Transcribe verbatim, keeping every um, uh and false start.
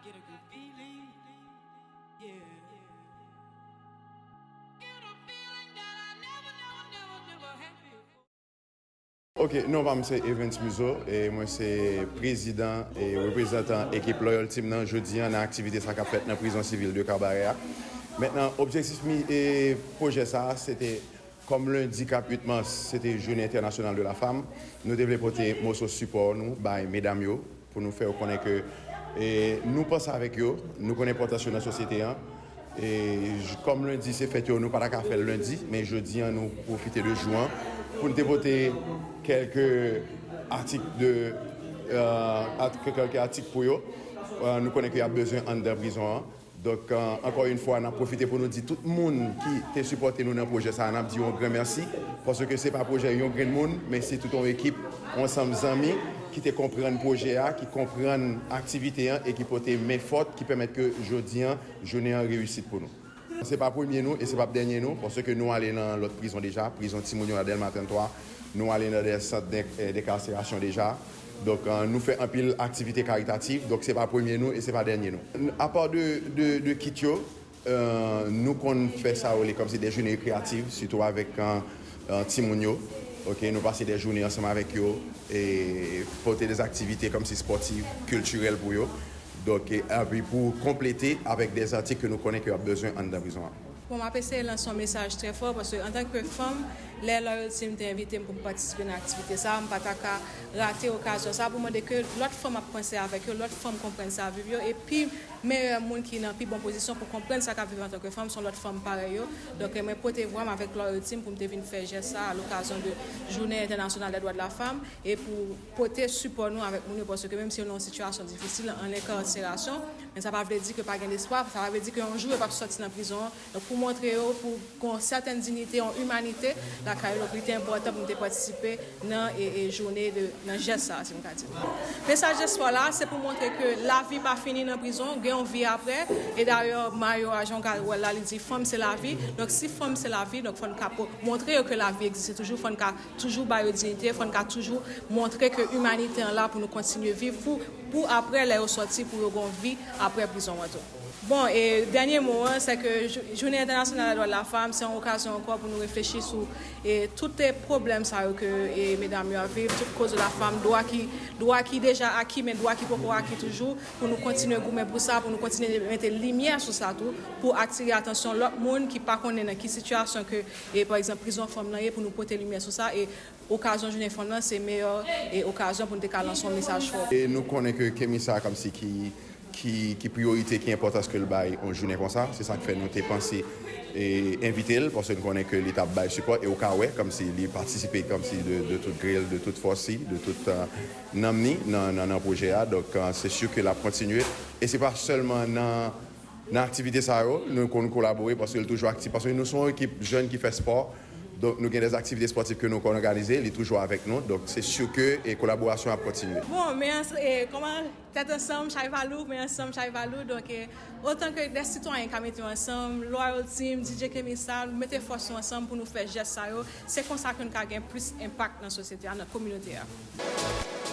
Get a good feeling. Yeah. Get a feeling that I never, never, never, never had before. Ok, non pa m se Evens Muzo, e mwen se prezidan e reprezantan ekip Loyal Team nan jodi an nan aktivite sa k ap fèt nan prizon sivil de Kabarè a. Mentnan, objektif mi, e pwojè sa a, se te, kòm lendi k ap uit mas, se te Jounen Entènasyonal de la Fanm, nou te vle pote moso sipò nou bay medam yo, pou nou fè yo konnen ke e, nou panse avèk yo, nou konn enpòtans yo nan sosyete an. E, j- kòm lendi se fèt yo, nou pa ta ka fè l lendi, men jodi an nou pwofite de jou an pou n te pote kèlke atik de, e, at- kèlke atik pou yo. E, nou konnen ke y ap bezwen anndan prizon an. Donk, e, ankò yon fwa, n ap pwofite pou nou di tout moun ki te sipòte nou nan pwojè sa a, n ap di yon gran mèsi. Paske se pa pwojè yon grenn moun, men se tout yon ekip, yon ansanm zanmi ki te konprann pwojè a, ki konprann aktivite an e ki pote men fòt, ki pèmèt ke jodi an, jounen an reyisit pou nou. Se pa premye nou e se p ap dènye nou, paske nou ale nan lòt prizon deja, prizon timoun yo nan Dèlma trannntwa, nou ale nan de sant de, e, denkarserasyon deja. Donk, e, nou fè anpil aktivite karitatif, donk se pa premye nou e se pa dènye nou. Apa de, de, de kit yo, e, nou konn fè sa yo rele kòmsi de jounen rekreyatif, sitou avèk e, e, timoun yo. Ok, nou pase de jounen ansanm avèk yo e pote de aktivite kòmsi spòtif, kiltirèl pou yo. Donk, e, epi pou konplete avèk de atik ke nou konnen ke y ap bezwen anndan prizon an. Bon, m ap eseye lanse yon mesaj trè fò, paske antanke fanm, lè Loyal Team te envite m pou m patisipe nan aktivite sa a, m pa ta ka rate okazyon sa a pou mande ke lòt fanm ap panse avèk yo, lòt fanm konprann sa viv yo, epi meyè moun ki nan pi bon pozisyon pou konprann sa k ap viv antanke fanm, se yon lòt fanm parèy yo. Donk, mwen pote vwa m avèk Loyal Team pou m te vin fè jès sa a, a lokazyon de Jounen Entènasyonal dè Dwa de la Fanm, e pou pote sipò nou avèk moun yo, paske menm si yo nan yon sitiyasyon difisil, an enkarserasyon, men sa pa vle di ke pa gen lespwa, sa pa vle di ke yon jou yo p ap sòti nan prizon an. Donk, pou montre yo, pou gen yon sètèn diyite, yon imanite lakay yo, donk, li te enpòtan pou m te patisipe nan e, e, jounen de, nan jès sa a, si m ka di. Mesaj espwa la, se pou montre ke lavi pa fini nan prizon, gen yon vi apre. E dayè, mayo a, jan w ka wè l la, li di fanm se lavi. Donk, si fanm se lavi, donk, fò n ka po- montre yo ke lavi egziste toujou, fò n ka toujou ba yo diyite, fò n ka toujou montre ke imanite an la pou nou kontinye viv, pou, pou apre, lè yo sòti, pou yo gen yon vi apre prizon an tou. Bon, e dènye mo an, se ke jou- Jounen Entènasyonal dè Dwa de la Fanm, se yon okazyon ankò pou nou reflechi sou e tout e pwoblèm sa yo ke e medam yo ap viv, tout koz de la fanm, dwa ki, dwa ki deja aki, men dwa ki poko aki toujou, pou nou kontinye goumen pou sa, pou nou kontinye mete limyè sou sa tou, pou atire atansyon lòt moun ki pa konnen nan ki sitiyasyon ke, e, pa egzanp, prizon fanm nan ye, pou nou pote limyè sou sa, e okazyon jounen fanm nan, se meyè e okazyon pou nou te ka lanse yon mesaj fò. E nou konnen ke Kemi sa a kòmsi ki, ki, ki priyorite, ki enpòtans ke l bay yon jounen konsa. Se sa k fè nou te panse e envite l, paske n konnen ke li t ap bay sipò, e ou ka wè kòmsi li patisipe kòmsi de, de tout gri l, de tout fòs li, de tout e, nanm ni nan, nan, nan pwojè a. Donk, e, se si ke l ap kontinye. E se pa sèlman nan, nan aktivite sa yo, nou konn kolabore, paske l toujou aktif, paske nou se yon ekip jèn ki fè spò. Donk, nou gen de aktivite spòtif ke nou konn òganize, li toujou avèk nou. Donk, se si ke e kolaborasyon ap kontinye. Bon, men ans- e, kòman, tèt ansanm, chay pa lou, men ansanm, chay pa lou. Donk, e, otan ke de sitwayen ka mete yo ansanm, Loyal Team, D J Kemi sa, nou mete fòs nou ansanm pou nou fè jès sa yo. Se konsa ke nou ka gen plis enpak nan sosyete a, nan kominote a.